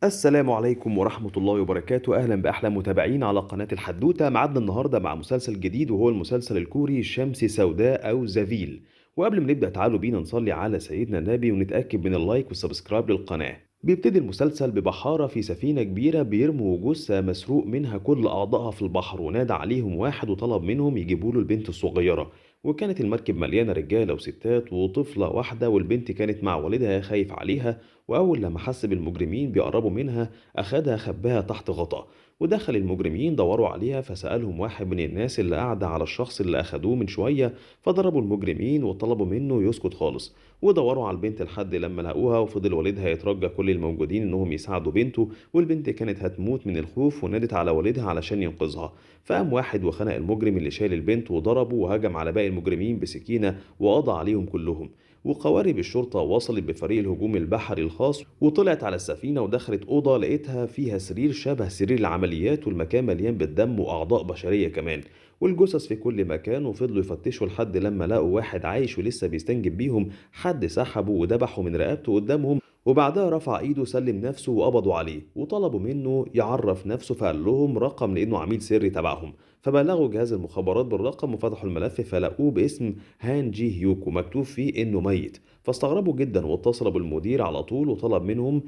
السلام عليكم ورحمة الله وبركاته. أهلا بأحلى متابعين على قناة الحدوتة. معادنا النهاردة مع مسلسل جديد وهو المسلسل الكوري شمس سوداء أو زافيل. وقبل ما نبدأ تعالوا بينا نصلي على سيدنا النبي ونتأكد من ال like وال subscribe للقناة. بيبتدي المسلسل ببحارة في سفينة كبيرة بيرموا جثة مسروق منها كل أعضائها في البحر، ونادى عليهم واحد وطلب منهم يجيبوا له البنت الصغيرة. وكانت المركب مليانة رجالة وستات وطفلة واحدة، والبنت كانت مع والدها خايف عليها. وأول لما حس بالمجرمين بيقربوا منها أخدها خباها تحت غطا، ودخل المجرمين دوروا عليها، فسألهم واحد من الناس اللي قاعدة على الشخص اللي أخدوه من شوية، فضربوا المجرمين وطلبوا منه يسكت خالص، ودوروا على البنت لحد لما لقوها. وفضل والدها يترجى كل الموجودين إنهم يساعدوا بنته، والبنت كانت هتموت من الخوف ونادت على والدها علشان ينقذها. فقام واحد وخنق المجرم اللي شايل البنت وضربه، وهجم على باقي المجرمين بسكينة وقضى عليهم كلهم. وقوارب الشرطة وصلت بفريق الهجوم البحري الخاص وطلعت على السفينة ودخلت أوضة لقيتها فيها سرير شبه سرير العمليات، والمكان مليان بالدم وأعضاء بشرية كمان، والجثث في كل مكان. وفضلوا يفتشوا لحد لما لقوا واحد عايش ولسه بيستنجد بيهم، حد سحبه وذبحه من رقبته قدامهم، وبعدها رفع ايده سلم نفسه وقبضوا عليه وطلبوا منه يعرف نفسه، فقال لهم رقم لانه عميل سري تبعهم. فبلغوا جهاز المخابرات بالرقم وفتحوا الملف فلقوه باسم هان جي هيوك ومكتوب فيه انه ميت. فاستغربوا جدا واتصلوا بالمدير على طول وطلب منهم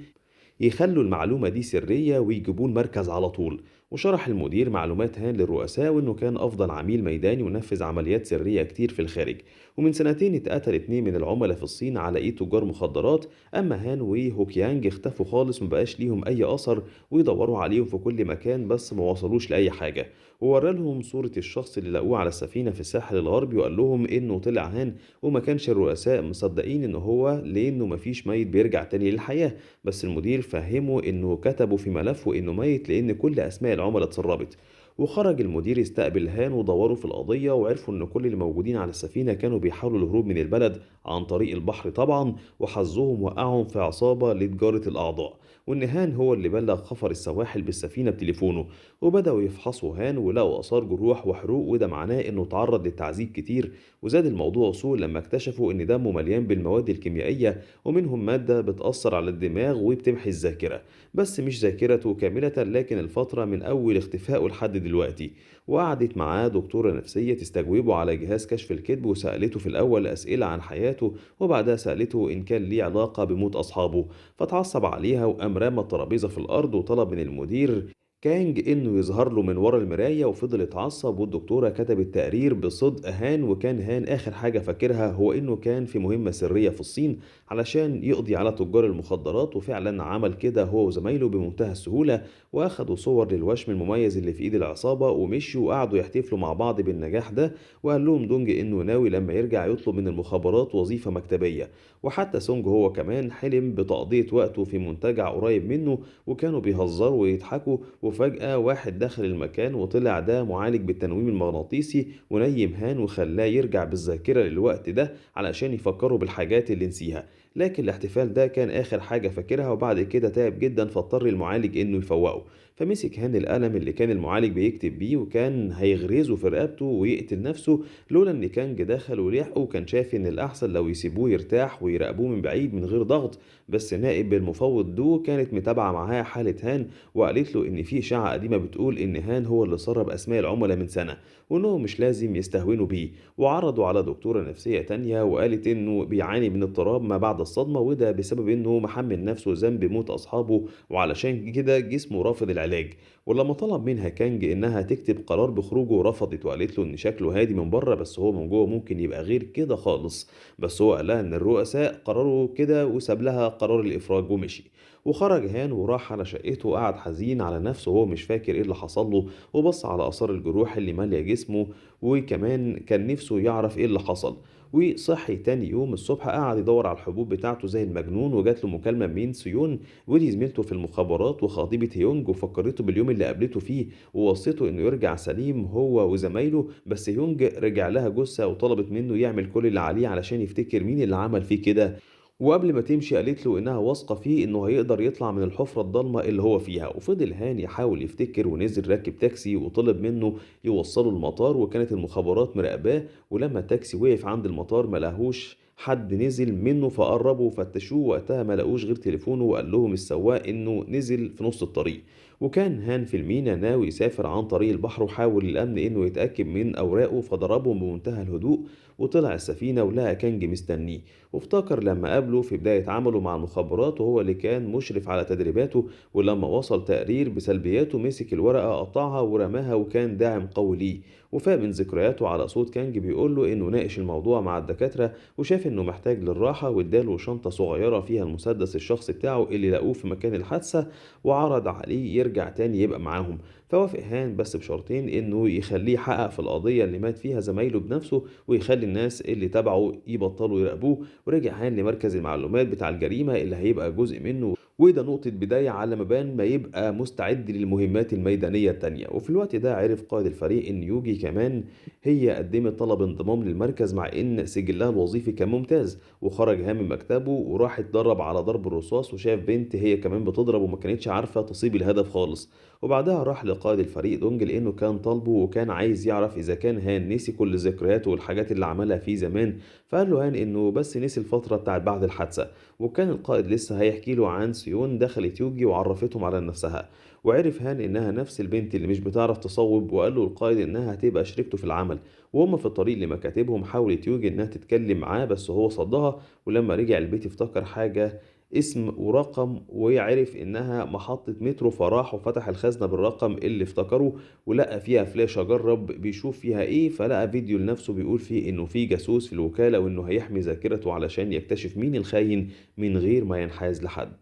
يخلوا المعلومة دي سرية ويجيبوه المركز على طول. وشرح المدير معلومات هان للرؤساء وانه كان افضل عميل ميداني ونفذ عمليات سرية كتير في الخارج، ومن سنتين اتقتل 2 من العملاء في الصين على ايد تجار مخدرات. اما هان وهوكيانج اختفوا خالص مبقاش ليهم اي اثر، ويدوروا عليهم في كل مكان بس ما وصلوش لاي حاجة. وورى لهم صورة الشخص اللي لقوه على السفينة في الساحل الغربي وقال لهم انه طلع هان، وما كانش الرؤساء مصدقين انه هو، لانه مفيش ميت بيرجع تاني للحياة. بس المدير فهمه انه كتبوا في ملفه انه ميت لان كل اسماء العملاء اتسربت. وخرج المدير يستقبل هان ودوروا في القضية وعرفوا ان كل اللي موجودين على السفينة كانوا بيحاولوا الهروب من البلد عن طريق البحر طبعا، وحظهم وقعهم في عصابة لتجارة الأعضاء، وان هان هو اللي بلغ خفر السواحل بالسفينة بتليفونه. وبدأوا يفحصوا هان ولقوا آثار جروح وحروق، وده معناه انه تعرض للتعذيب كتير. وزاد الموضوع سوء لما اكتشفوا ان دمه مليان بالمواد الكيميائية، ومنهم مادة بتأثر على الدماغ وبتمحي الذاكرة، بس مش ذاكرته كاملة لكن الفترة من أول اختفائه لحد دلوقتي. وقعدت معاه دكتورة نفسية تستجوبه على جهاز كشف الكذب، وسألته في الأول أسئلة عن حياته، وبعدها سألته إن كان ليه علاقة بموت أصحابه، فتعصب عليها وقام رمى الترابيزة في الأرض وطلب من المدير كانج إنه يظهر له من ورا المراية، وفضل يتعصب. والدكتورة كتبت تقرير بصدق هان، وكان هان آخر حاجة فاكرها هو إنه كان في مهمة سرية في الصين علشان يقضي على تجار المخدرات، وفعلا عمل كده هو وزمايله بمنتهى السهولة، وأخدوا صور للوشم المميز اللي في إيد العصابة ومشوا وقعدوا يحتفلوا مع بعض بالنجاح ده. وقال لهم دونج إنه ناوي لما يرجع يطلب من المخابرات وظيفة مكتبية. وحتى سونج هو كمان حلم بتقضية وقته في منتجع قريب منه، وكانوا بيهزروا ويضحكوا. وفجأة واحد دخل المكان وطلع ده معالج بالتنويم المغناطيسي، ونيم هان وخلاه يرجع بالذاكرة للوقت ده علشان يفكروا بالحاجات اللي نسيها. لكن الاحتفال ده كان آخر حاجة فاكرها، وبعد كده تعب جدا فاضطر المعالج إنه يفوقه. فمسك هان القلم اللي كان المعالج بيكتب بيه وكان هيغرزه في رقبته ويقتل نفسه، لولا إن كانج دخل ولحقه وكان شايف إن الأحسن لو يسيبوه يرتاح ويراقبوه من بعيد من غير ضغط. بس نائب المفوض دو كانت متابعة معاه حالة هان، وقالت له إن في إشاعة قديمة بتقول إن هان هو اللي سرب أسماء العملاء من سنة، وإنهم مش لازم يستهونوا بيه. وعرضوا على دكتورة نفسية تانية وقالت إنه بيعاني من اضطراب ما بعد الصدمة، وده بسبب إنه محمل نفسه ذنب موت أصحابه، وعلشان كده جسمه رافض العلاج. ولما طلب منها كانج إنها تكتب قرار بخروجه رفضت، وقالت له إن شكله هادي من بره بس هو من جوه ممكن يبقى غير كده خالص. بس هو قال لها إن الرؤساء قرروا كده وساب لها قرار الإفراج ومشي. وخرج هان وراح على شقته وقعد حزين على نفسه وهو مش فاكر ايه اللي حصل له، وبص على آثار الجروح اللي مالية جسمه، وكمان كان نفسه يعرف ايه اللي حصل. وصحي تاني يوم الصبح قعد يدور على الحبوب بتاعته زي المجنون، وجات له مكالمة من سيون ودي زميلته في المخابرات وخطيبة هيونج، وفكرته باليوم اللي قابلته فيه ووصيته انه يرجع سليم هو وزمايله. بس هيونج رجع لها جثة وطلبت منه يعمل كل اللي عليه علشان يفتكر مين اللي عمل فيه كده. وقبل ما تمشي قالت له إنها واثقة فيه إنه هيقدر يطلع من الحفرة الضلمة اللي هو فيها. وفضل هاني يحاول يفتكر، ونزل راكب تاكسي وطلب منه يوصله المطار، وكانت المخابرات مراقباه. ولما التاكسي وقف عند المطار ما لقاهوش حد نزل منه، فقربوا وفتشوه، وقتها ما لقوش غير تليفونه، وقال لهم السواق انه نزل في نص الطريق. وكان هان في المينا ناوي يسافر عن طريق البحر، وحاول الامن انه يتاكد من اوراقه فضربهم بمنتهى الهدوء، وطلع السفينة ولقى كانج مستنيه. وافتكر لما قابله في بداية عمله مع المخابرات وهو اللي كان مشرف على تدريباته، ولما وصل تقرير بسلبياته مسك الورقة قطعها ورماها، وكان داعم قوي ليه. وفاق من ذكرياته على صوت كانج بيقول له انه ناقش الموضوع مع الدكاترة وشاف انه محتاج للراحة، واداله شنطه صغيرة فيها المسدس الشخصي بتاعه اللي لقوه في مكان الحادثة، وعرض عليه يرجع تاني يبقى معاهم. فوافق هان بس بشرطين، انه يخليه يحقق في القضية اللي مات فيها زمايله بنفسه، ويخلي الناس اللي تبعه يبطلوا يراقبوه. ورجع هان لمركز المعلومات بتاع الجريمة اللي هيبقى جزء منه، وده نقطة بداية على ما بان ما يبقى مستعد للمهمات الميدانية التانية. وفي الوقت ده عرف قائد الفريق ان يوجي كمان هي قدمت طلب انضمام للمركز مع ان سجلها الوظيفي كان ممتاز. وخرج هان من مكتبه وراح اتدرب على ضرب الرصاص، وشاف بنت هي كمان بتضرب وما كانتش عارفة تصيب الهدف خالص. وبعدها راح لقائد الفريق دونج لانه كان طالبه وكان عايز يعرف اذا كان هان نسي كل ذكرياته والحاجات اللي عملها فيه زمان. فقال له هان انه بس نسي الفترة بتاعت بعد الحادثة. وكان القائد لسه هيحكي له عن سيون، دخلت يوجي وعرفتهم على نفسها، وعرف هان انها نفس البنت اللي مش بتعرف تصوب، وقال له القائد انها هتبقى شريكته في العمل. وهم في الطريق لمكاتبهم حاولت يوجي انها تتكلم معاه بس هو صدها. ولما رجع البيت افتكر حاجة، اسم ورقم، ويعرف انها محطة مترو، فراح وفتح الخزنة بالرقم اللي افتكره ولقى فيها فلاشة، جرب بيشوف فيها ايه، فلقى فيديو لنفسه بيقول فيه انه في جاسوس في الوكالة وانه هيحمي ذاكرته علشان يكتشف مين الخاين من غير ما ينحاز لحد.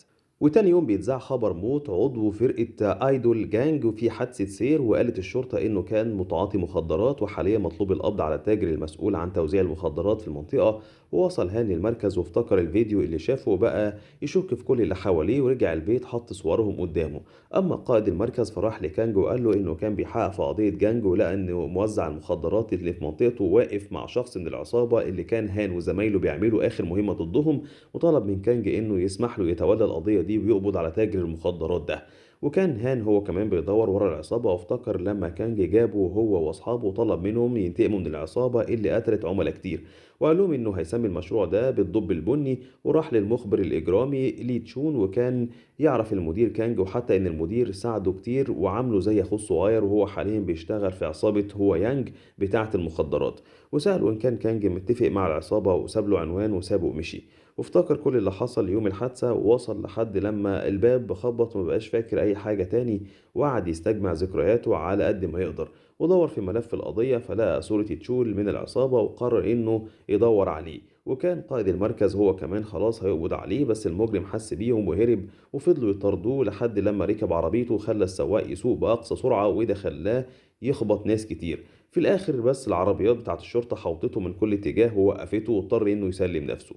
وتاني يوم بيتذاع خبر موت عضو فرقة idol gang وفي حادثة سير، وقالت الشرطة انه كان متعاطي مخدرات وحاليا مطلوب القبض على التاجر المسؤول عن توزيع المخدرات في المنطقة. ووصل هان للمركز وافتكر الفيديو اللي شافه وبقى يشك في كل اللي حواليه، ورجع البيت حط صورهم قدامه. اما قائد المركز فراح لكانج وقال له انه كان بيحقق في قضية جانج، ولقى انه موزع المخدرات اللي في منطقته واقف مع شخص من العصابة اللي كان هان وزمايله بيعملوا اخر مهمة ضدهم، وطلب من كانج انه يسمح له يتولى القضية دي ويقبض على تاجر المخدرات ده. وكان هان هو كمان بيدور ورا العصابة، وافتكر لما كانج جابه هو واصحابه وطلب منهم ينتقموا من العصابة اللي قتلت عملاء كتير، وقال لهم انه هيسمي المشروع ده بالدب البني. وراح للمخبر الاجرامي لي تشون، وكان يعرف المدير كانج، وحتى ان المدير ساعده كتير وعامله زي اخوه الصغير، وهو حاليا بيشتغل في عصابة هو يانج بتاعة المخدرات. وسأله ان كان كانج متفق مع العصابة، وساب له عنوان وسابه ومشي. وافتكر كل اللي حصل يوم الحادثة، ووصل لحد لما الباب خبط ومبقاش فاكر أي حاجة تاني، وقعد يستجمع ذكرياته على قد ما يقدر، ودور في ملف القضية فلقى صورة تشول من العصابة وقرر إنه يدور عليه. وكان قائد المركز هو كمان خلاص هيقبض عليه، بس المجرم حس بيهم وهرب، وفضلوا يطاردوه لحد لما ركب عربيته وخلى السواق يسوق بأقصى سرعة، وده خلاه يخبط ناس كتير. في الآخر بس العربيات بتاعت الشرطة حوطته من كل اتجاه ووقفته، واضطر إنه يسلم نفسه.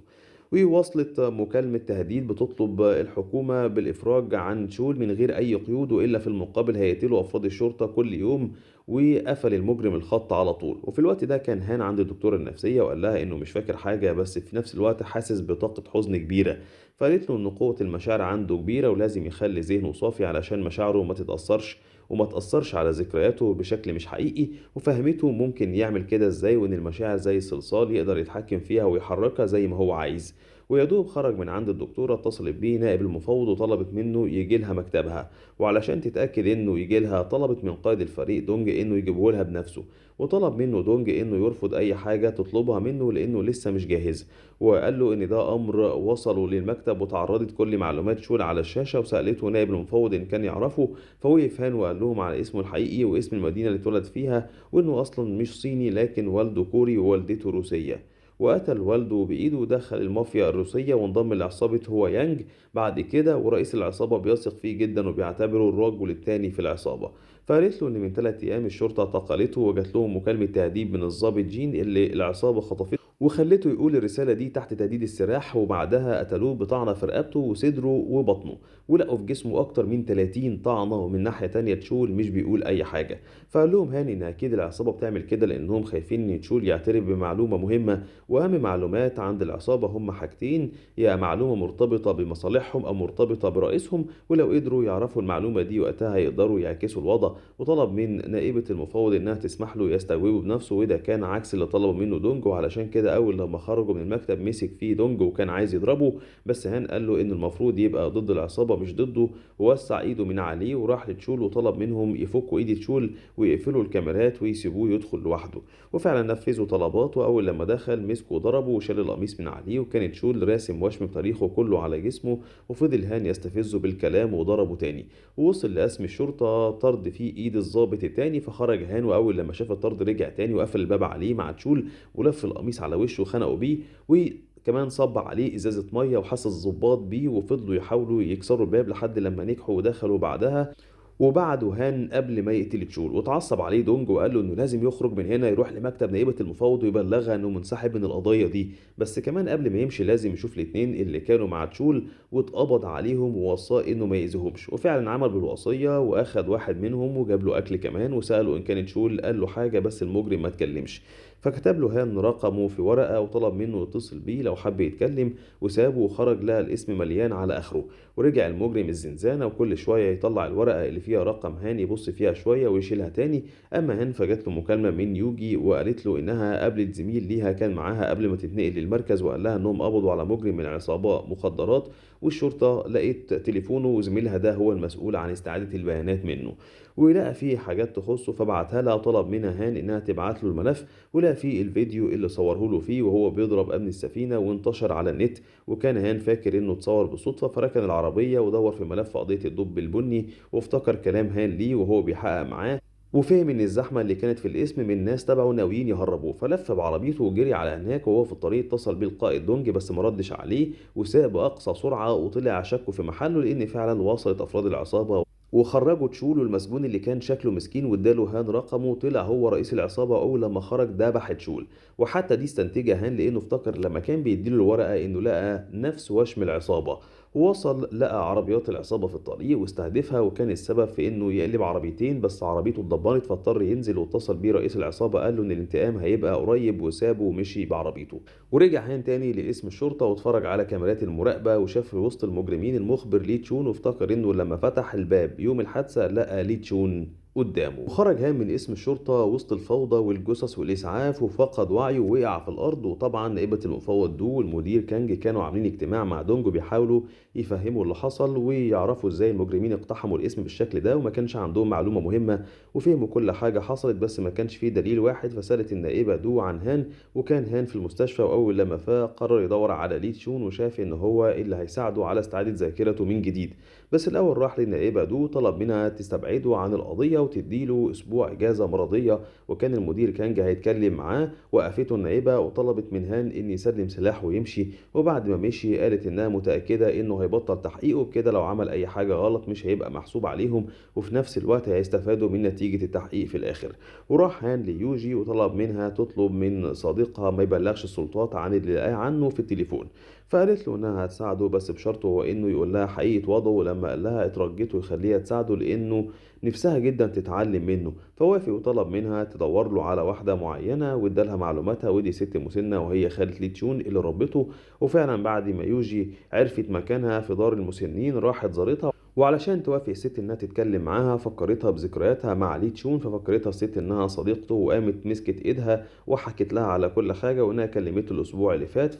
ووصلت مكالمة تهديد بتطلب الحكومة بالإفراج عن تشول من غير أي قيود، وإلا في المقابل هيقتلوا أفراد الشرطة كل يوم، وقفل المجرم الخط على طول. وفي الوقت ده كان هان عند الدكتورة النفسية وقال لها إنه مش فاكر حاجة، بس في نفس الوقت حاسس بطاقة حزن كبيرة. فقالت له إن قوة المشاعر عنده كبيرة ولازم يخلي ذهنه صافي علشان مشاعره ما تتأثرش وما تأثرش على ذكرياته بشكل مش حقيقي. وفهمته ممكن يعمل كده ازاي، وان المشاعر زي الصلصال يقدر يتحكم فيها ويحركها زي ما هو عايز. ويدوب خرج من عند الدكتورة اتصلت بيه نائب المفوض وطلبت منه يجي لها مكتبها، وعلشان تتأكد انه يجي لها طلبت من قائد الفريق دونج انه يجيبه لها بنفسه. وطلب منه دونج انه يرفض اي حاجة تطلبها منه لانه لسه مش جاهز، وقال له ان ده امر وصلوا للمكتب وتعرضت كل معلومات شول على الشاشة. وسألته نائب المفوض ان كان يعرفه، فوقف هان وقال لهم على اسمه الحقيقي واسم المدينة اللي اتولد فيها، وانه اصلا مش صيني لكن والده كوري ووالدته روسية، وقتل والده بإيده ودخل المافيا الروسية وانضم لعصابة هو يانج بعد كده، ورئيس العصابة بيثق فيه جدا وبيعتبره الرجل الثاني في العصابة. فقالت له إن من 3 أيام الشرطة اعتقلته وجات لهم مكالمة تهديد من الضابط جين اللي العصابة خطفته وخلته يقول الرسالة دي تحت تهديد السلاح، وبعدها قتلوه بطعنة في رقبته وصدره وبطنه، ولقوا في جسمه أكتر من 30 طعنة. ومن ناحية تانية تشول مش بيقول أي حاجة. فقال لهم هاني إن أكيد العصابة بتعمل كده لأنهم خايفين إن تشول يعترف بمعلومة مهمة، وأهم معلومات عند العصابة هم حاجتين، يا معلومة مرتبطة بمصالحهم أو مرتبطة برئيسهم، ولو قدروا يعرفوا المعلومة دي وقتها يقدروا يعكسوا الوضع. وطلب من نائبة المفوض إنها تسمح له يستجوبه بنفسه، وده كان عكس اللي طلبه منه دونج، وعلشان كده كده اول لما خرجوا من المكتب مسك فيه دونج وكان عايز يضربه، بس هان قال له ان المفروض يبقى ضد العصابة مش ضده، ووسع ايده من عليه وراح لتشول وطلب منهم يفكوا ايد تشول ويقفلوا الكاميرات ويسيبوه يدخل لوحده. وفعلا نفذوا طلباته. اول لما دخل مسكه وضربه وشال القميص من عليه، وكان تشول راسم وشم بتاريخه كله على جسمه، وفضل هان يستفزه بالكلام وضربه تاني، ووصل لقسم الشرطة طرد فيه ايد الضابط التاني. فخرج هان واول لما شاف الطرد رجع تاني وقفل الباب عليه مع تشول ولف القميص على وشه وخنقه بيه، وكمان صب عليه ازازة مية وحس الضباط بيه، وفضلوا يحاولوا يكسروا الباب لحد لما نجحوا ودخلوا بعدها وبعدوا هان قبل ما يقتل تشول. واتعصب عليه دونج وقال له انه لازم يخرج من هنا يروح لمكتب نائبة المفوض ويبلغها انه منسحب من القضية دي، بس كمان قبل ما يمشي لازم يشوف الاتنين اللي كانوا مع تشول واتقبض عليهم ووصاه انه ما يأذيهمش. وفعلا عمل بالوصية واخد واحد منهم وجاب له اكل كمان، وسأله ان كان تشول قال له حاجة بس المجرم ما اتكلمش، فكتب له هان رقمه في ورقة وطلب منه يتصل بيه لو حب يتكلم، وسابه وخرج لقى الاسم مليان على اخره. ورجع المجرم الزنزانة وكل شوية يطلع الورقة اللي فيها رقم هان يبص فيها شوية ويشيلها تاني. اما هان فجات له مكالمة من يوجي وقالت له انها قابلت زميل ليها كان معاها قبل ما تتنقل للمركز، وقال لها انهم قبضوا على مجرم من عصابة مخدرات، والشرطة لقيت تليفونه وزميلها ده هو المسؤول عن استعادة البيانات منه، ولقى فيه حاجات تخصه فبعتها لها. وطلب منها هان انها تبعت له الملف، ولقى فيه الفيديو اللي صوره له فيه وهو بيضرب امن السفينة وانتشر على النت، وكان هان فاكر انه اتصور بالصدفة، فركن العربية ودور في ملف قضية الدب البني وافتكر كلام هان ليه وهو بيحقق معاه، وفهم ان الزحمة اللي كانت في القسم من ناس تبعه ناويين يهربوه، فلف بعربيته وجري على هناك. وهو في الطريق اتصل بيه القائد دونج بس ما ردش عليه، وساق باقصى سرعة وطلع شكه في محله، لان فعلا وصلت افراد العصابة وخرجوا تشول المسجون اللي كان شكله مسكين، واداله هان رقمه، طلع هو رئيس العصابة. اول لما خرج ذبح تشول، وحتى دي استنتجها هان لانه افتكر لما كان بيديله الورقة انه لقى نفس وشم العصابة. ووصل لقى عربيات العصابة في الطريق واستهدفها، وكان السبب في انه يقلب عربيتين بس عربيته اتدمرت، فاضطر ينزل واتصل بيه رئيس العصابة قال له ان الانتقام هيبقى قريب، وسابه ومشي بعربيته. ورجع هان تاني لقسم الشرطة واتفرج على كاميرات المراقبة، وشاف في وسط المجرمين المخبر لي تشون، وافتكر انه لما فتح الباب يوم الحادثة لقى لي تشون قدامه. وخرج هان من قسم الشرطة وسط الفوضى والجثث والإسعاف، وفقد وعيه ووقع في الأرض. وطبعا نائبة المفوض دو والمدير كانج كانوا عاملين اجتماع مع دونج بيحاولوا يفهموا اللي حصل ويعرفوا ازاي المجرمين اقتحموا القسم بالشكل ده، وما كانش عندهم معلومة مهمة، وفهموا كل حاجة حصلت بس ما كانش فيه دليل واحد. فسألت النائبة دو عن هان، وكان هان في المستشفى، وأول لما فاق قرر يدور على لي تشون، وشاف إن هو اللي هيساعده على استعادة ذاكرته من جديد. بس الأول راح للنائبة دو طلب منها تستبعده عن القضية وتديله اسبوع اجازه مرضية، وكان المدير كانج هيتكلم معاه. وقفته النائبه وطلبت من هان ان يسلم سلاحه ويمشي، وبعد ما مشي قالت انها متاكدة انه هيبطل تحقيقه بكده، لو عمل اي حاجة غلط مش هيبقى محسوب عليهم، وفي نفس الوقت هيستفادوا من نتيجة التحقيق في الاخر. وراح هان ليوجي وطلب منها تطلب من صديقها ما يبلغش السلطات عن اللي لقاه عنه في التليفون، فقالت له انها هتساعده بس بشرط هو انه يقول لها حقيقة وضعه. ولما قال لها اترجته يخليها تساعده لانه نفسها جدا تتعلم منه، فوافق وطلب منها تدور له على واحدة معينة وادالها معلوماتها، ودي ست مسنة وهي خالة لي تشون اللي ربته. وفعلا بعد ما يوجي عرفت مكانها في دار المسنين راحت زارتها، وعلشان توافق الست انها تتكلم معاها فكرتها بذكرياتها مع لي تشون، ففكرتها الست انها صديقته، وقامت مسكت ايدها وحكت لها على كل حاجة وانها كلمته الاسبوع اللي فات.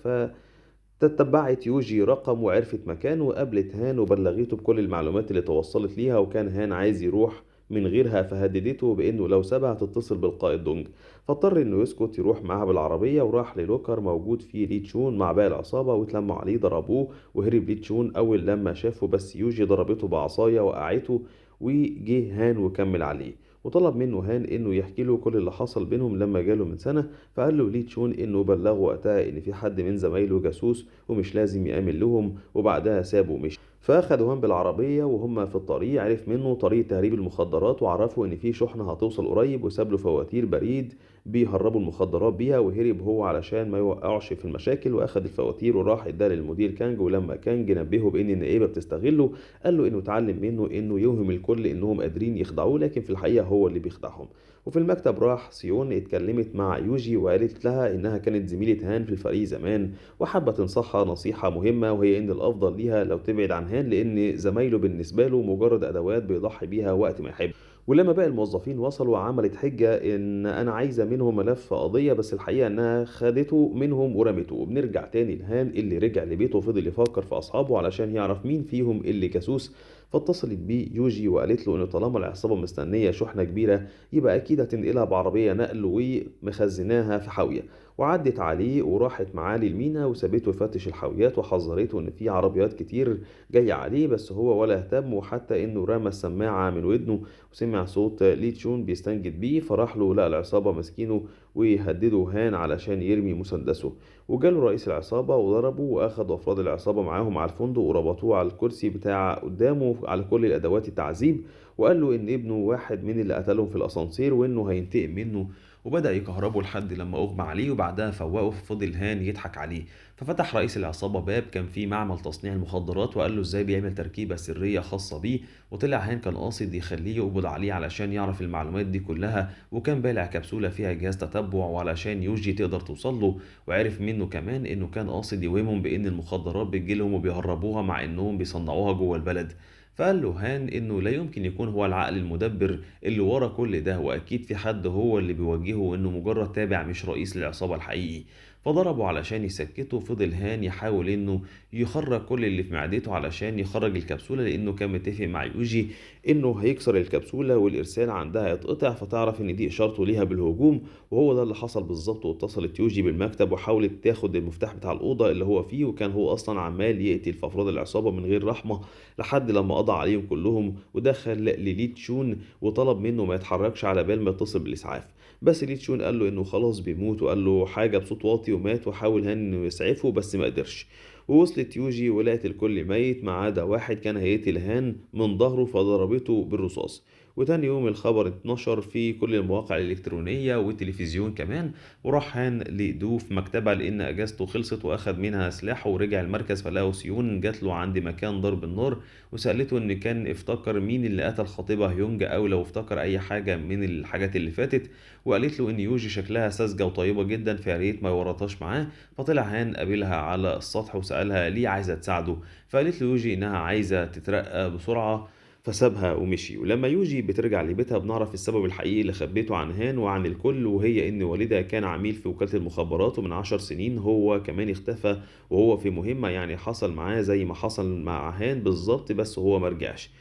تتبعت يوجي رقم وعرفت مكانه، وقابلت هان وبلغته بكل المعلومات اللي توصلت ليها، وكان هان عايز يروح من غيرها، فهددته بانه لو سابها تتصل بالقائد دونج، فاضطر انه يسكت يروح معاها بالعربية. وراح لل locker موجود فيه لي تشون مع باقي العصابة، واتلموا عليه ضربوه وهرب لي تشون اول لما شافه، بس يوجي ضربته بعصاية وقعته، وجه هان وكمل عليه. وطلب منه هان انه يحكي له كل اللي حصل بينهم لما جاله من سنة، فقال له لي تشون انه بلغه وقتها ان في حد من زمايله جاسوس ومش لازم يامن لهم، وبعدها سابه ومشي. فاخدوا هان بالعربية وهم في الطريق عرف منه طريق تهريب المخدرات، وعرفوا ان في شحنه هتوصل قريب، وساب له فواتير بريد بيهربوا المخدرات بيها، وهرب هو علشان ما يوقعش في المشاكل. واخد الفواتير وراح اداها للمدير كانج، ولما كانج نبهه بان النائبه بتستغله قال له انه اتعلم منه انه يوهم الكل انهم قادرين يخدعوه، لكن في الحقيقة هو اللي بيخدعهم. وفي المكتب راح سيون اتكلمت مع يوجي وقالت لها انها كانت زميلة هان في الفريق زمان، وحابة تنصحها نصيحة مهمة، وهي ان الافضل ليها لو تبعد عن هان هان، لان زمايله بالنسبة له مجرد ادوات بيضحي بيها وقت ما يحب. ولما باقي الموظفين وصلوا عملت حجة ان انا عايزة منهم ملف قضية، بس الحقيقة انها خدته منهم ورمته. وبنرجع تاني لهان اللي رجع لبيته وفضل يفكر في اصحابه علشان يعرف مين فيهم اللي جاسوس. فاتصلت بيه يوجي وقالت له ان طالما العصابة مستنية شحنة كبيرة يبقى اكيد هتنقلها بعربية نقل ومخزناها في حاوية. وعدت عليه وراحت معاه للمينا وسابته يفتش الحاويات، وحذرته ان في عربيات كتير جاية عليه، بس هو ولا اهتم، وحتى انه رمى السماعة من ودنه وسمع صوت ليتشون بيستنجد بيه، فراح له لقى العصابة ماسكينه ويهددوا هان علشان يرمي مسدسه. وجاله رئيس العصابة وضربه، واخدوا افراد العصابة معاهم على الفندق وربطوه على الكرسي بتاع قدامه على كل الادوات التعذيب، وقال له ان ابنه واحد من اللي قتلهم في الاسانسير وانه هينتقم منه، وبدأ يكهربه لحد لما أغمى عليه، وبعدها فوقه ففضل هان يضحك عليه. ففتح رئيس العصابة باب كان فيه معمل تصنيع المخدرات، وقال له ازاي بيعمل تركيبة سرية خاصة بيه. وطلع هان كان قاصد يخليه يقبض عليه علشان يعرف المعلومات دي كلها، وكان بالع كبسولة فيها جهاز تتبع وعلشان يوجي تقدر توصل له. وعرف منه كمان انه كان قاصد يوهمهم بان المخدرات بتجيلهم وبيهربوها مع انهم بيصنعوها جوه البلد. فقال له هان انه لا يمكن يكون هو العقل المدبر اللي ورا كل ده، واكيد في حد هو اللي بيوجهه وانه مجرد تابع مش رئيس للعصابة الحقيقي. فضربه علشان يسكته. فضل هان يحاول انه يخرج كل اللي في معدته علشان يخرج الكبسولة، لانه كان متفق مع يوجي انه هيكسر الكبسولة والارسال عندها يتقطع، فتعرف ان دي اشارته ليها بالهجوم، وهو ده اللي حصل بالظبط. واتصلت يوجي بالمكتب وحاولت تاخد المفتاح بتاع الأوضة اللي هو فيه، وكان هو اصلا عمال يقتل في افراد العصابة من غير رحمة لحد لما قضى عليهم كلهم. ودخل لليتشون وطلب منه ما يتحركش على بال ما يتصل بالاسعاف، بس ليتشون قال له انه خلاص بيموت، وقال له حاجة بصوت واطي ومات، وحاول هان انه يسعفه بس ما قدرش. ووصلت يوجي ولقت الكل ميت ما عدا واحد كان هيقتل هان من ظهره فضربته بالرصاص. وتاني يوم الخبر اتنشر في كل المواقع الإلكترونية والتلفزيون كمان. وراح هان لدو في مكتبها لأن أجازته خلصت، وأخد منها سلاحه ورجع المركز، فلقوا سيون جات له عند مكان ضرب النار وسألته إن كان افتكر مين اللي قتل خطيبها هيونج أو لو افتكر أي حاجة من الحاجات اللي فاتت. وقالت له إن يوجي شكلها ساذجة وطيبة جدا فياريت ما يورطهاش معاه. فطلع هان قابلها على السطح وسألها ليه عايزة تساعده، فقالت له يوجي إنها عايزة تترقى بسرعة، فسابها ومشي. ولما يوجي بترجع لبيتها بنعرف السبب الحقيقي اللي خبيته عن هان وعن الكل، وهي ان والدها كان عميل في وكالة المخابرات، ومن 10 سنين هو كمان اختفى وهو في مهمة، يعني حصل معاه زي ما حصل مع هان بالظبط، بس هو مرجعش.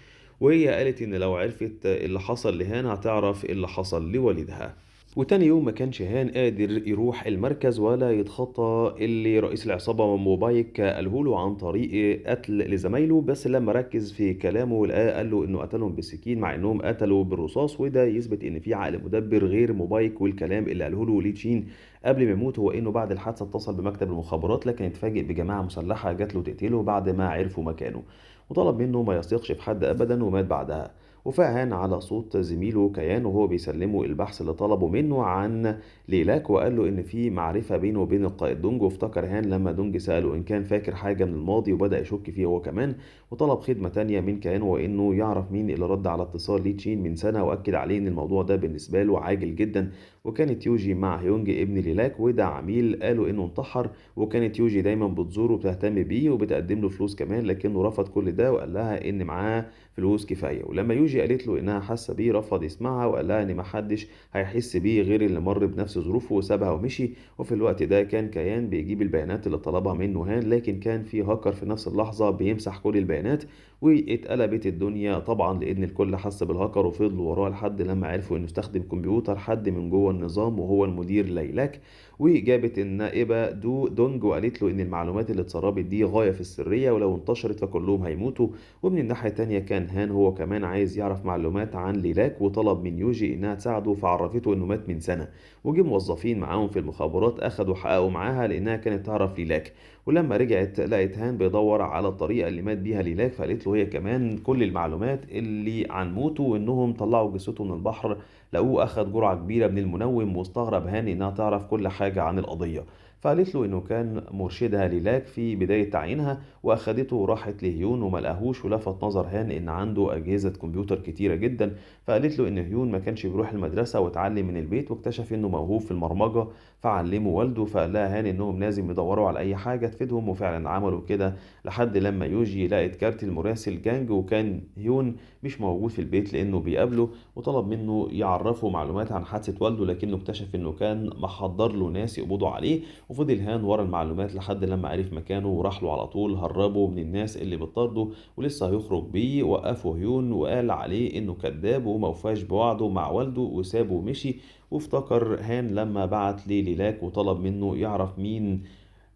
وهي قالت ان لو عرفت اللي حصل لهان هتعرف اللي حصل لوالدها. وتاني يوم ما كانش هان قادر يروح المركز ولا يتخطى اللي رئيس العصابة موبايك قاله له عن طريق قتل لزمايله، بس لما ركز في كلامه لقاه قال له انه قتلهم بالسكين مع انهم قتلوا بالرصاص، وده يثبت ان في عقل مدبر غير موبايك. والكلام اللي قاله له ليتشين قبل ما يموت هو انه بعد الحادثة اتصل بمكتب المخابرات، لكن اتفاجئ بجماعة مسلحة جات له تقتله بعد ما عرفوا مكانه، وطلب منه ما يثقش في حد ابدا، ومات بعدها. وفاق هان على صوت زميله كيان وهو بيسلمه البحث اللي طلبه منه عن ليلاك، وقال له ان في معرفة بينه وبين القائد دونج. وافتكر هان لما دونج سأله ان كان فاكر حاجة من الماضي وبدأ يشك فيه هو كمان، وطلب خدمة تانية من كيان وانه يعرف مين اللي رد على اتصال ليتشين من سنة، واكد عليه ان الموضوع ده بالنسبة له عاجل جدا. وكانت يوجي مع هيونج ابن ليلاك، وده عميل قالوا انه انتحر، وكانت يوجي دايما بتزوره وبتهتم بيه وبتقدم له فلوس كمان، لكنه رفض كل ده وقال لها ان معاه فلوس كفاية. ولما يوجي قالت له انها حاسه بيه رفض يسمعها وقال لها ان محدش هيحس بيه غير اللي مر بنفس ظروفه، وسابها ومشي. وفي الوقت ده كان كيان بيجيب البيانات اللي طلبها منه هان، لكن كان في هاكر في نفس اللحظة بيمسح كل البيانات، واتقلبت الدنيا طبعا لان الكل حس بالهاكر وفضلوا وراه لحد لما عرفوا انه استخدم كمبيوتر حد من جوه النظام وهو المدير ليلاك. وجابت النائبه دو دونج وقالت له ان المعلومات اللي اتسربت دي غاية في السرية، ولو انتشرت فكلهم هيموتوا. ومن الناحية التانية كان هان هو كمان عايز يعرف معلومات عن ليلاك، وطلب من يوجي انها تساعده، فعرفته انه مات من سنة. وجي موظفين معاهم في المخابرات اخدوا حققوا معاها لانها كانت تعرف ليلاك. ولما رجعت لقت هان بيدور على الطريقة اللي مات بيها ليلاك، فقالت له هي كمان كل المعلومات اللي عن موته وانهم طلعوا جثته من البحر، لقوه اخد جرعة كبيرة من المنوم. واستغرب هان انها تعرف كل حاجة عن القضية، فقالت له إنه كان مرشدها ليلاك في بداية تعيينها، وأخدته وراحت لهيون وما لقاهوش، ولفت نظر هان إن عنده أجهزة كمبيوتر كتيرة جدا. فقالت له إن هيون ما كانش بيروح المدرسة واتعلم من البيت، واكتشف إنه موهوب في المرمجة فعلمه والده. فقال لها هان إنهم لازم يدوروا على أي حاجة تفيدهم، وفعلا عملوا كده لحد لما يوجي لقت كارت المراسل جانج، وكان هيون مش موجود في البيت لأنه بيقابله، وطلب منه يعرفه معلومات عن حادثة والده، لكنه اكتشف إنه كان محضر له ناس يقبضوا عليه. وفضل هان ورا المعلومات لحد لما عرف مكانه وراح له على طول، هربه من الناس اللي بتطارده ولسه هيخرج بيه. وقفه هيون وقال عليه إنه كذاب وما وفاش بوعده مع والده وسابه ومشي. وافتكر هان لما بعت لليلاك وطلب منه يعرف مين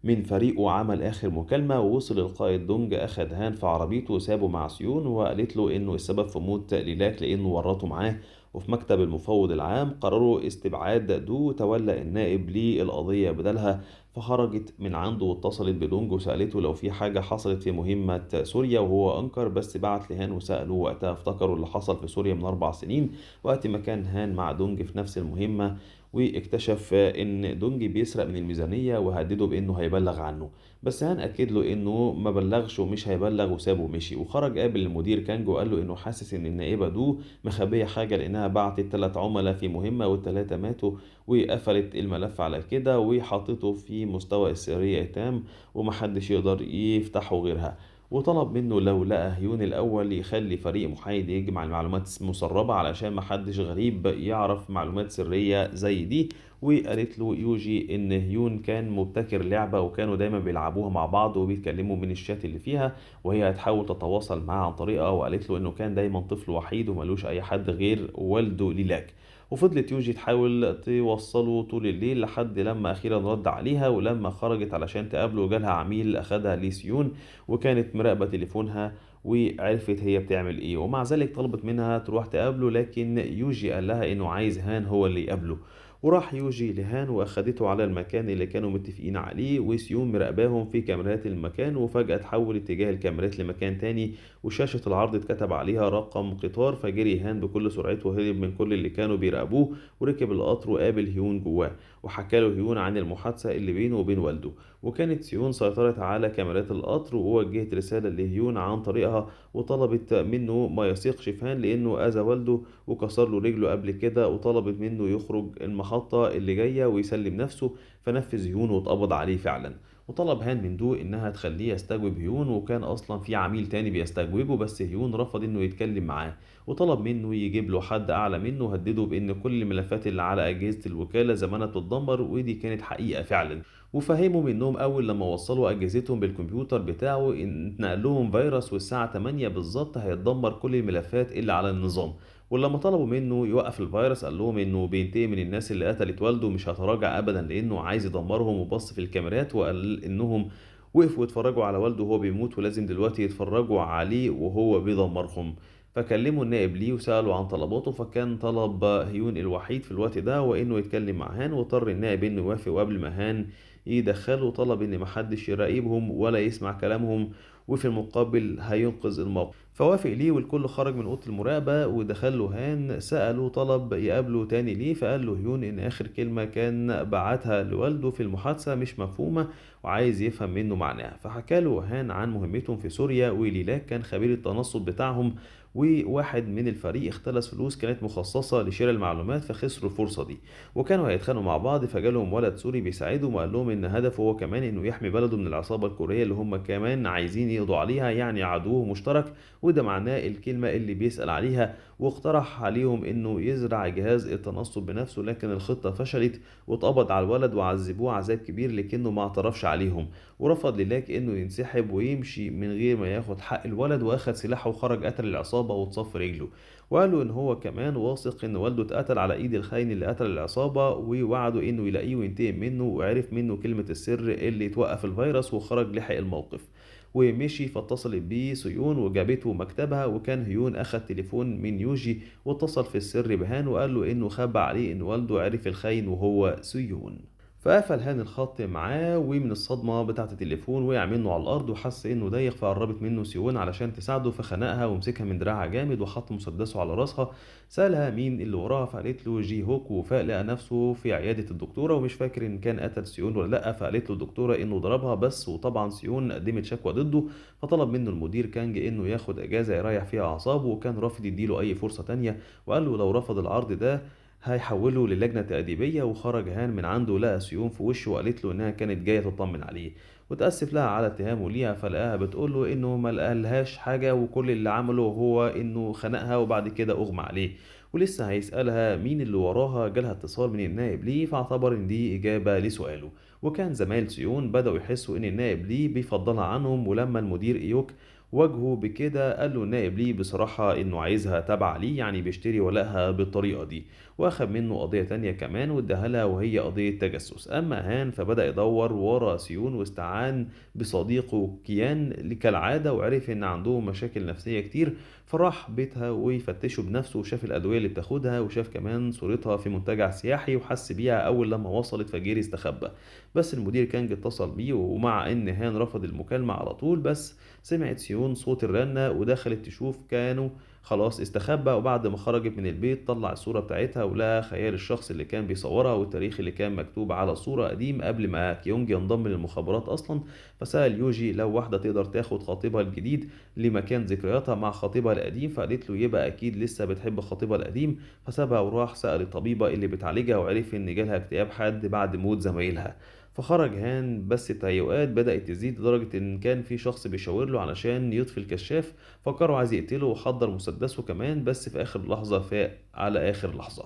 من فريقه عمل آخر مكالمة، ووصل القائد دونج أخد هان في عربيته وسابه مع سيون، وقالت له إنه السبب في موت ليلاك لأنه ورطة معاه. وفي مكتب المفوض العام قرروا استبعاد دو، تولى النائب للقضية بدلها، فخرجت من عنده واتصلت بدونج وسألته لو في حاجة حصلت في مهمة سوريا، وهو أنكر بس بعت لهان وسأله. وقتها افتكروا اللي حصل في سوريا من 4 سنين وقت ما كان هان مع دونج في نفس المهمة، واكتشف ان دونج بيسرق من الميزانية وهدده بانه هيبلغ عنه، بس هان اكد له انه ما بلغش ومش هيبلغ وسابه ومشي. وخرج قابل المدير كانج وقال له انه حاسس ان النائبة دو مخبية حاجة لانها بعتت 3 عملاء في مهمة وال3 ماتوا، وقفلت الملف على كده وحطته في مستوى السرية التام ومحدش يقدر يفتحه غيرها. وطلب منه لو لقى هيون الأول يخلي فريق محايد يجمع المعلومات المسربة علشان محدش غريب يعرف معلومات سرية زي دي. وقالت له يوجي إن هيون كان مبتكر لعبة وكانوا دايما بيلعبوها مع بعض وبيتكلموا من الشات اللي فيها، وهي هتحاول تتواصل معاه عن طريقة. وقالت له إنه كان دايما طفل وحيد وملوش أي حد غير والده ليلاك. وفضلت يوجي تحاول توصله طول الليل لحد لما أخيرا رد عليها. ولما خرجت علشان تقابله جالها عميل أخدها لسيون، وكانت مراقبة تليفونها وعرفت هي بتعمل ايه، ومع ذلك طلبت منها تروح تقابله، لكن يوجي قال لها انه عايز هان هو اللي يقابله. وراح يوجي لهان واخدته على المكان اللي كانوا متفقين عليه، وسيون مراقباهم في كاميرات المكان. وفجأة تحول اتجاه الكاميرات لمكان تاني، وشاشة العرض اتكتب عليها رقم قطار، فجري هان بكل سرعته وهرب من كل اللي كانوا بيراقبوه وركب القطر وقابل هيون جواه. وحكى له هيون عن المحادثة اللي بينه وبين والده، وكانت سيون سيطرت على كاميرات القطر ووجهت رسالة لهيون عن طريقها، وطلبت منه ما يثقش في هان لأنه أذى والده وكسر له رجله قبل كده، وطلبت منه يخرج المحطة اللي جاية ويسلم نفسه. فنفذ هيون واتقبض عليه فعلا. وطلب هان من دو انها تخليه يستجوب هيون، وكان اصلا في عميل تاني بيستجوبه بس هيون رفض انه يتكلم معاه، وطلب منه يجيب له حد اعلى منه، وهدده بان كل الملفات اللي على اجهزة الوكالة زمانها بتتدمر، ودي كانت حقيقة فعلا. وفهموا منهم اول لما وصلوا اجهزتهم بالكمبيوتر بتاعه ان اتنقل لهم فيروس، والساعة 8 بالظبط هيتدمر كل الملفات اللي على النظام. ولما طلبوا منه يوقف الفيروس قال لهم انه بينتقم من الناس اللي قتلت والده مش هتراجع ابدا لانه عايز يدمرهم. وبص في الكاميرات وقال انهم وقفوا يتفرجوا على والده وهو بيموت، ولازم دلوقتي يتفرجوا عليه وهو بيدمرهم. فكلموا النائب ليه وسألوا عن طلباته، فكان طلب هيون الوحيد في الوقت ده وانه يتكلم مع هان، واضطر النائب انه يوافق. وقبل ما هان يدخله طلب ان محدش يراقبهم ولا يسمع كلامهم، وفي المقابل هينقذ الموقف. فوافق ليه، والكل خرج من اوضة المراقبة ودخل له هان. ساله طلب يقابله تاني ليه، فقال له هيون ان اخر كلمة كان بعتها لوالده في المحادثة مش مفهومه وعايز يفهم منه معناها. فحكى له هان عن مهمتهم في سوريا، وليلاك كان خبير التنصت بتاعهم، وواحد من الفريق اختلس فلوس كانت مخصصة لشراء المعلومات فخسروا الفرصة دي، وكانوا هيتخانقوا مع بعض. فجالهم ولد سوري بيساعدهم وقال لهم ان هدفه هو كمان انه يحمي بلده من العصابة الكورية اللي هم كمان عايزين يقضوا عليها، يعني عدوه مشترك، وده معناه الكلمة اللي بيسأل عليها. واقترح عليهم انه يزرع جهاز التنصت بنفسه، لكن الخطة فشلت واتقبض على الولد وعذبوه عذاب كبير، لكنه ما اعترفش عليهم. ورفض ليلاك انه ينسحب ويمشي من غير ما ياخد حق الولد، واخد سلاحه وخرج قتل العصابة وتصف رجله. وقالوا ان هو كمان واثق ان والده اتقتل على ايد الخاين اللي قتل العصابة، ووعده انه يلاقيه وينتقم منه، وعرف منه كلمة السر اللي توقف الفيروس وخرج لحق الموقف ومشي. فاتصلت بيه سيون وجابته مكتبها، وكان هيون اخذ تليفون من يوجي واتصل في السر بهان وقال له انه خبى عليه ان والده عرف الخاين وهو سيون. فقفل هان الخط معاه، ومن الصدمة بتاعة التليفون وقع منه على الأرض وحس إنه دايخ، فقربت منه سيون علشان تساعده، فخنقها ومسكها من دراعها جامد وحط مسدسه على راسها. سألها مين اللي وراها، فقالت له جي هوك. وفاق لقى نفسه في عيادة الدكتورة ومش فاكر إن كان قتل سيون ولا لأ، فقالت له الدكتورة إنه ضربها بس، وطبعا سيون قدمت شكوى ضده، فطلب منه المدير كانج إنه ياخد أجازة يريح فيها أعصابه، وكان رافض يديله أي فرصة تانية، وقال له لو رفض العرض ده هيحوله للجنة تأديبية. وخرج هان من عنده لقى سيون في وشه وقالت له إنها كانت جاية تطمن عليه وتأسف لها على اتهامه ليها، فلقاها بتقول له إنه ما لقالهاش حاجة وكل اللي عمله هو إنه خنقها وبعد كده أغمى عليه، ولسه هيسألها مين اللي وراها. جالها اتصال من النائب ليه، فاعتبر إن دي إجابة لسؤاله. وكان زمايل سيون بدأوا يحسوا إن النائب ليه بيفضلها عنهم، ولما المدير إيوك واجهه بكده قال له النائب ليه بصراحة إنه عايزها تابعة ليه، يعني بيشتري ولائها بالطريقة دي، واخد منه قضية تانية كمان واداها لها وهي قضية تجسس. أما هان فبدأ يدور ورا سيون واستعان بصديقه كيان كالعادة، وعرف إن عندهم مشاكل نفسية كتير، فراح بيتها ويفتشه بنفسه وشاف الأدوية اللي بتاخدها وشاف كمان صورتها في منتجع سياحي وحس بيها أول لما وصلت، فجري استخبى. بس المدير كانج اتصل بيه، ومع إن هان رفض المكالمة على طول، بس سمعت سيون صوت الرنة ودخلت تشوف كانوا خلاص استخبى. وبعد ما خرجت من البيت طلع الصورة بتاعتها ولقى خيال الشخص اللي كان بيصورها والتاريخ اللي كان مكتوب على الصورة قديم قبل ما كيونج ينضم للمخابرات أصلا. فسأل يوجي لو واحدة تقدر تاخد خطيبها الجديد لمكان ذكرياتها مع خطيبها القديم، فقالت له يبقى أكيد لسه بتحب خطيبها القديم. فسابها وراح سأل الطبيبة اللي بتعالجها وعرف إن جالها اكتئاب حاد بعد موت زمايلها. فخرج هان، بس التهيؤات بدأت تزيد لدرجة إن كان في شخص بيشاور له علشان يطفي الكشاف، فكروا عايز يقتله وحضر مسدسه كمان، بس في آخر لحظة فاق على آخر لحظة.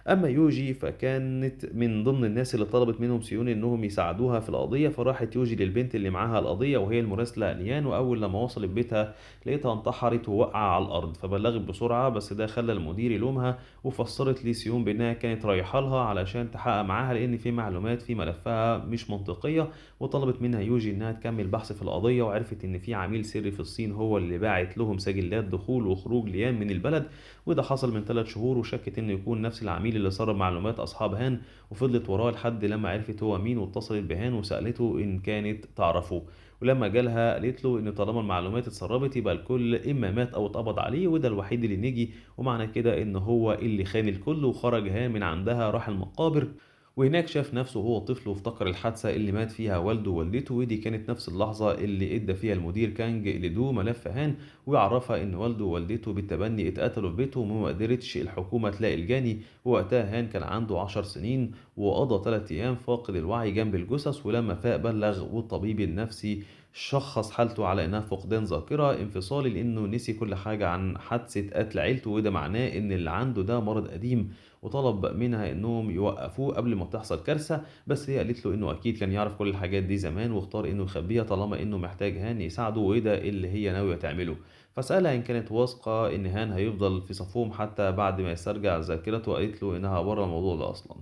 أما يوجي فكانت من ضمن الناس اللي طلبت منهم سيون إنهم يساعدوها في القضية، فراحت يوجي للبنت اللي معاها القضية وهي المراسلة ليان، وأول لما وصلت بيتها لقيتها انتحرت ووقع على الأرض، فبلغت بسرعة، بس ده خلى المدير يلومها، وفسرت لسيون بأنها كانت رايحة لها علشان تحقق معاها لأن في معلومات في ملفها مش منطقية. وطلبت منها يوجي إنها تكمل بحث في القضية، وعرفت إن في عميل سري في الصين هو اللي باعت لهم سجلات دخول وخروج ليان من البلد، وده حصل من 3 شهور، وشكت إنه يكون نفس العميل اللي سرب معلومات أصحاب هان، وفضلت وراه لحد لما عرفت هو مين، واتصلت بهان وسألته إن كانت تعرفه، ولما جالها قالت له إن طالما المعلومات اتسربت يبقى الكل إما مات أو اتقبض عليه، وده الوحيد اللي نجي، ومعنى كده إن هو اللي خان الكل. وخرج هان من عندها راح المقابر، وهناك شاف نفسه وهو طفل وافتكر الحادثة اللي مات فيها والده ووالدته، ودي كانت نفس اللحظة اللي ادى فيها المدير كانج لدو ملف هان ويعرفها ان والده ووالدته بالتبني اتقتلوا في بيتهم وما قدرتش الحكومة تلاقي الجاني. ووقتها هان كان عنده 10 سنين وقضى 3 أيام فاقد الوعي جنب الجثث، ولما فاق بلغ، والطبيب النفسي شخص حالته على انها فقدان ذاكرة انفصالي لانه نسي كل حاجة عن حادثة قتل عيلته، وده معناه ان اللي عنده ده مرض قديم، وطلب منها انهم يوقفوه قبل ما تحصل كارثة، بس هي قالت له انه اكيد كان يعرف كل الحاجات دي زمان واختار انه يخبيها طالما انه محتاج هان يساعده، وده اللي هي ناوية تعمله. فسألها ان كانت واثقة ان هان هيفضل في صفهم حتى بعد ما يسترجع ذاكرته، وقالت له انها بره الموضوع ده اصلا.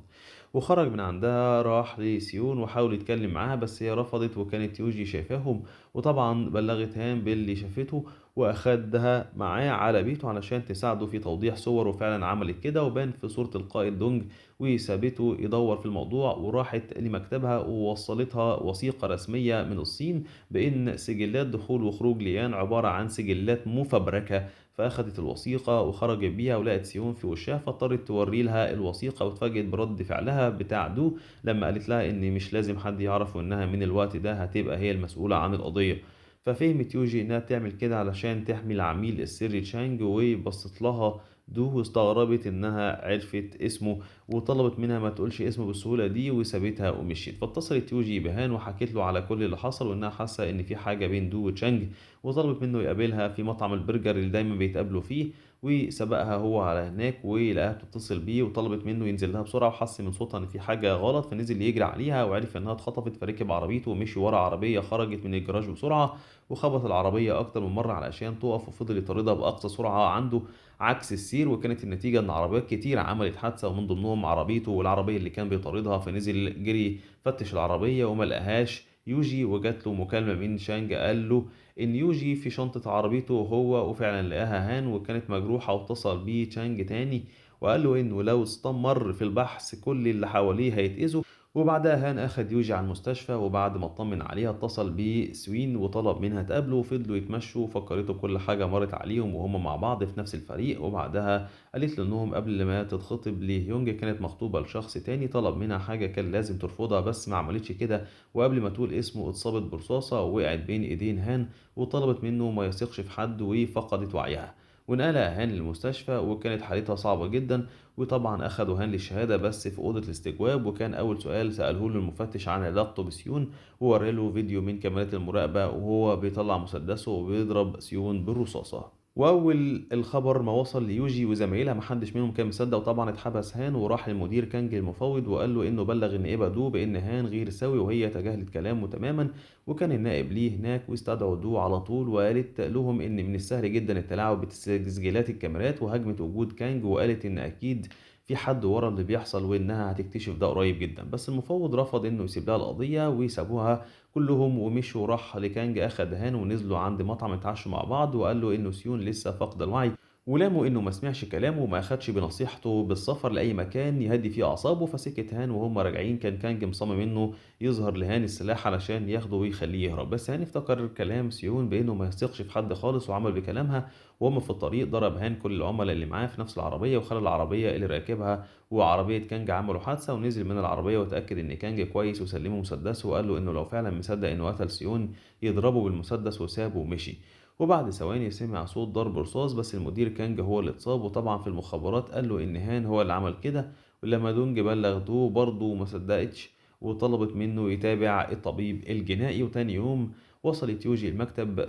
وخرج من عندها راح لسيون وحاول يتكلم معاها بس هي رفضت، وكانت يوجي شايفاهم، وطبعا بلغت هان باللي شافته واخدها معاه على بيته علشان تساعده في توضيح صور، وفعلا عملت كده وبان في صورة القائد دونج، وسابته يدور في الموضوع. وراحت لمكتبها ووصلتها وثيقة رسمية من الصين بأن سجلات دخول وخروج ليان عبارة عن سجلات مفبركة، فأخذت الوثيقة وخرجت بيها ولقت سيون في وشها، فاضطرت توري لها الوثيقة، واتفاجئت برد فعلها بتاع دو لما قالت لها إن مش لازم حد يعرف وإنها من الوقت ده هتبقى هي المسؤولة عن القضية. ففهمت يوجي إنها بتعمل كده علشان تحمي العميل السري تشانج، وبصت لها دو واستغربت إنها عرفت اسمه، وطلبت منها ما تقولش اسمه بالسهولة دي، وسابتها ومشيت. فاتصلت يوجي بهان وحكت له على كل اللي حصل، وإنها حاسة إن في حاجة بين دو وتشانج، وطلبت منه يقابلها في مطعم البرجر اللي دايما بيتقابلوا فيه، وسبقها هو على هناك ولقاها بتتصل بيه، وطلبت منه ينزل لها بسرعة، وحس من صوتها إن في حاجة غلط، فنزل يجري عليها وعرف إنها اتخطفت، فركب عربيته ومشي ورا عربية خرجت من الجراج بسرعة، وخبط العربية أكتر من مرة علشان تقف، وفضل يطاردها بأقصى سرعة عنده عكس السير، وكانت النتيجة إن عربيات كتير عملت حادثة ومن ضمنهم عربيته والعربية اللي كان بيطاردها. فنزل جري فتش العربية وما لقاهاش يوجي، وجات له مكالمة من شانج قال له إن يوجي في شنطة عربيته هو، وفعلا لقاها هان وكانت مجروحة، واتصل بيه تشانج تاني وقال له إنه لو استمر في البحث كل اللي حواليه هيتأذوا، وبعدها هان أخد يوجي على المستشفى، وبعد ما اطمن عليها اتصل بسوين وطلب منها تقابله، وفضلوا يتمشوا وفكرته بكل حاجة مرت عليهم وهم مع بعض في نفس الفريق. وبعدها قالت له انهم قبل ما تتخطب لهيونج كانت مخطوبة لشخص تاني، طلب منها حاجة كان لازم ترفضها بس ما عملتش كده، وقبل ما تقول اسمه اتصابت برصاصة ووقعت بين ايدين هان، وطلبت منه ما يثقش في حد وفقدت وعيها. ونقلها هان للمستشفى وكانت حالتها صعبة جدا، وطبعا أخدوا هان للشهادة بس في أوضة الاستجواب. وكان أول سؤال سأله له المفتش عن علاقته بسيون، وورى له فيديو من كاميرات المراقبة وهو بيطلع مسدسه وبيضرب سيون بالرصاصة. وأول الخبر ما وصل ليوجي وزمايلها محدش منهم كان مصدق، وطبعا اتحبس هان وراح للمدير كانج المفوض وقال له إنه بلغ النائبة دو بإن هان غير سوي، وهي تجاهلت كلامه تماما. وكان النائب ليه هناك واستدعوا دو على طول، وقالت لهم إن من السهل جدا التلاعب بتسجيلات الكاميرات، وهجمت وجود كانج وقالت إن أكيد في حد ورا اللي بيحصل وإنها هتكتشف ده قريب جدا. بس المفوض رفض إنه يسيب لها القضية ويسابوها كلهم ومشوا. راح لكانج أخد هان ونزلوا عند مطعم اتعشوا مع بعض، وقال له إنه سيون لسه فاقد الوعي، ولامه إنه ما سمعش كلامه وما أخدش بنصيحته بالسفر لأي مكان يهدي فيه أعصابه. فسكت هان، وهم راجعين كان كانج مصمم إنه يظهر لهان السلاح علشان ياخده ويخليه يهرب، بس هان افتكر كلام سيون بإنه ما يثقش في حد خالص وعمل بكلامها. وهم في الطريق ضرب هان كل العملاء اللي معاه في نفس العربية، وخلى العربية اللي راكبها وعربية كانج عملوا حادثة، ونزل من العربية وتأكد إن كانج كويس وسلمه مسدسه، وقال له إنه لو فعلا مصدق إنه قتل سيون يضربه بالمسدس، وسابه ومشي. وبعد ثواني سمع صوت ضرب رصاص، بس المدير كانج هو اللي اتصاب، وطبعا في المخابرات قال له إن هان هو اللي عمل كده. ولما دونج بلغ دو برضه ما صدقتش وطلبت منه يتابع الطبيب الجنائي. وتاني يوم وصلت يوجي المكتب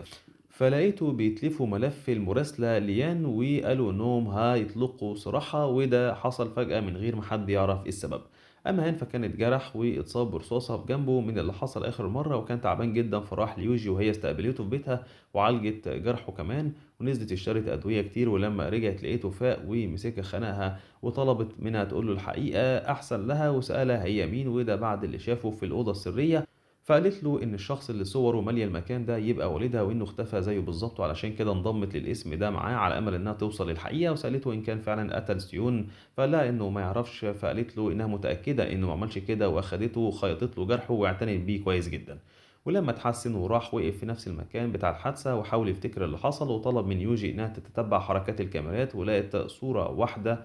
فلقيته بيتلفوا ملف المراسلة ليان، وقالوا انهم هيطلقوا سراحها، وده حصل فجأة من غير ما حد يعرف السبب. اما هان فكانت جرح واتصاب برصاصة في جنبه من اللي حصل اخر مرة، وكان تعبان جدا، فراح ليوجي وهي استقبلته في بيتها وعالجت جرحه كمان، ونزلت اشترت ادوية كتير. ولما رجعت لقيته فاق ومسكها خنقها وطلبت منها تقول له الحقيقة احسن لها، وسألها هي مين، وده بعد اللي شافه في الأوضة السرية. فقالت له ان الشخص اللي صوره ماليه المكان ده يبقى والدها، وانه اختفى زيه بالظبط، وعلشان كده انضمت للاسم ده معاه على امل انها توصل للحقيقه. وسالته ان كان فعلا قتل سيون، فقال لها انه ما يعرفش، فقالت له انها متاكده انه ما عملش كده، واخدته وخيطت له جرحه واعتنت بيه كويس جدا. ولما اتحسن وراح وقف في نفس المكان بتاع الحادثه وحاول يفتكر اللي حصل، وطلب من يوجي انها تتتبع حركات الكاميرات، ولقت صوره واحده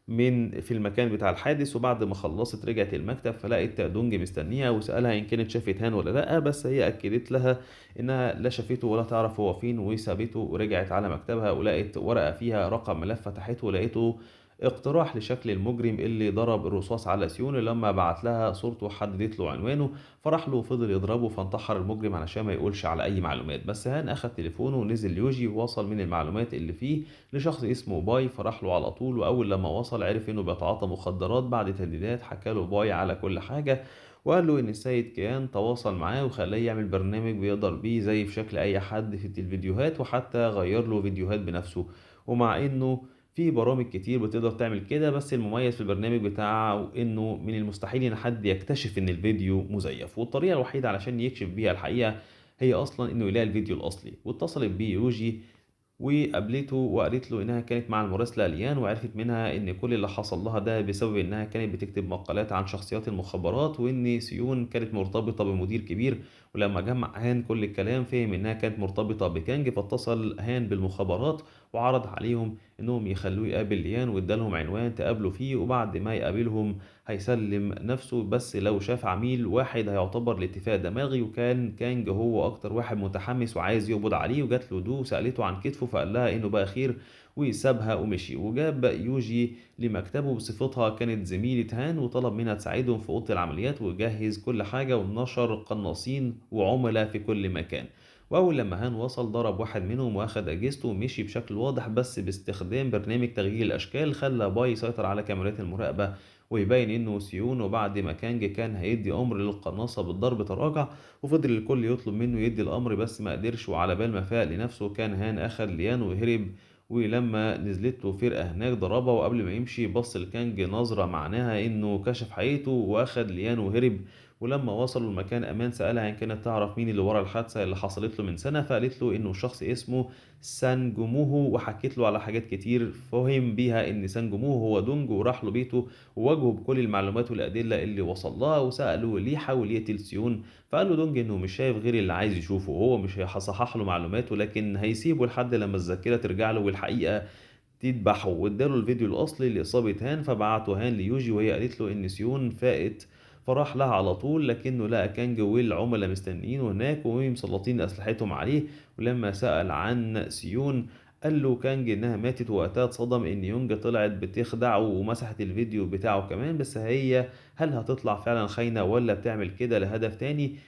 من في المكان بتاع الحادث. وبعد ما خلصت رجعت المكتب فلقت دونج مستنيها، وسألها إن كانت شافت هان ولا لأ، بس هي أكدت لها إنها لا شافته ولا تعرف هو فين، وسابته ورجعت على مكتبها ولقت ورقة فيها رقم ملف، فتحته ولقيته اقتراح لشكل المجرم اللي ضرب الرصاص على سيون. لما بعت لها صورته وحددت له عنوانه، فراح له وفضل يضربه، فانتحر المجرم علشان ما يقولش على اي معلومات. بس هان اخد تليفونه ونزل ليوجي ووصل من المعلومات اللي فيه لشخص اسمه باي، فراح له على طول. واول لما وصل عرف انه بيتعاطى مخدرات. بعد تهديدات حكى له باي على كل حاجه، وقال له ان السيد كيان تواصل معاه وخلاه يعمل برنامج بيقدر بيه زي في شكل اي حد في الفيديوهات، وحتى غير له فيديوهات بنفسه. ومع انه في برامج كتير بتقدر تعمل كده، بس المميز في البرنامج بتاعه انه من المستحيل ان حد يكتشف ان الفيديو مزيف، والطريقه الوحيده علشان يكشف بيها الحقيقه هي اصلا انه يلاقي الفيديو الاصلي. واتصلت بيه يوجي وقابلته وقالت له انها كانت مع المراسله ليان، وعرفت منها ان كل اللي حصل لها ده بسبب انها كانت بتكتب مقالات عن شخصيات المخابرات، وان سيون كانت مرتبطه بمدير كبير. ولما جمع هان كل الكلام فهم انها كانت مرتبطه بكانج، فاتصل هان بالمخابرات وعرض عليهم انهم يخلوه يقابل ليان، وادالهم عنوان تقابلوا فيه، وبعد ما يقابلهم هيسلم نفسه، بس لو شاف عميل واحد هيعتبر الاتفاق ده ملغي. وكان كانج هو اكتر واحد متحمس وعايز يقبض عليه، وجات له دو وسالته عن كتفه فقال لها انه بقى خير وسابها ومشي. وجاب يوجي لمكتبه بصفتها كانت زميلة هان، وطلب منها تساعدهم في اوضه العمليات وجهز كل حاجه، ونشر قناصين وعملاء في كل مكان. واول لما هان وصل ضرب واحد منهم واخد اجهزته ومشي بشكل واضح، بس باستخدام برنامج تغيير الاشكال خلى باي يسيطر على كاميرات المراقبه ويبين انه سيون. وبعد ما كانج كان هيدي امر للقناصه بالضرب تراجع، وفضل الكل يطلب منه يدي الامر بس ما قدرش. وعلى بال ما فاق لنفسه كان هان اخد ليان وهرب، ولما نزلت له فرقه هناك ضربها، وقبل ما يمشي بص لكانج نظره معناها انه كشف حقيقته، واخد ليان وهرب. ولما وصلوا لمكان امان سألها ان كانت تعرف مين اللي ورا الحادثة اللي حصلت له من سنة، فقالت له انه شخص اسمه سانجوموهو، وحكيت له على حاجات كتير فهم بيها ان سانجوموهو هو دونج، وراح له بيته وواجهه بكل المعلومات والادلة اللي وصل لها، وسأله ليه حاول يقتل سيون، فقال له دونج انه مش شايف غير اللي عايز يشوفه، وهو مش هيصحح له معلوماته لكن هيسيبه لحد لما الذاكرة ترجع له والحقيقة تذبحه. واداله الفيديو الاصلي لاصابة هان، فبعته هان ليوجي وهي قالت له ان سيون فاقت، فراح لها على طول، لكنه لقى كانج والعملاء مستنيينه هناك ومسلطين اسلحتهم عليه. ولما سأل عن سيون قال له كانج انها ماتت، وقتها اتصدم ان يونج طلعت بتخدعه ومسحت الفيديو بتاعه كمان، بس هي هل هتطلع فعلا خاينة ولا بتعمل كده لهدف تاني؟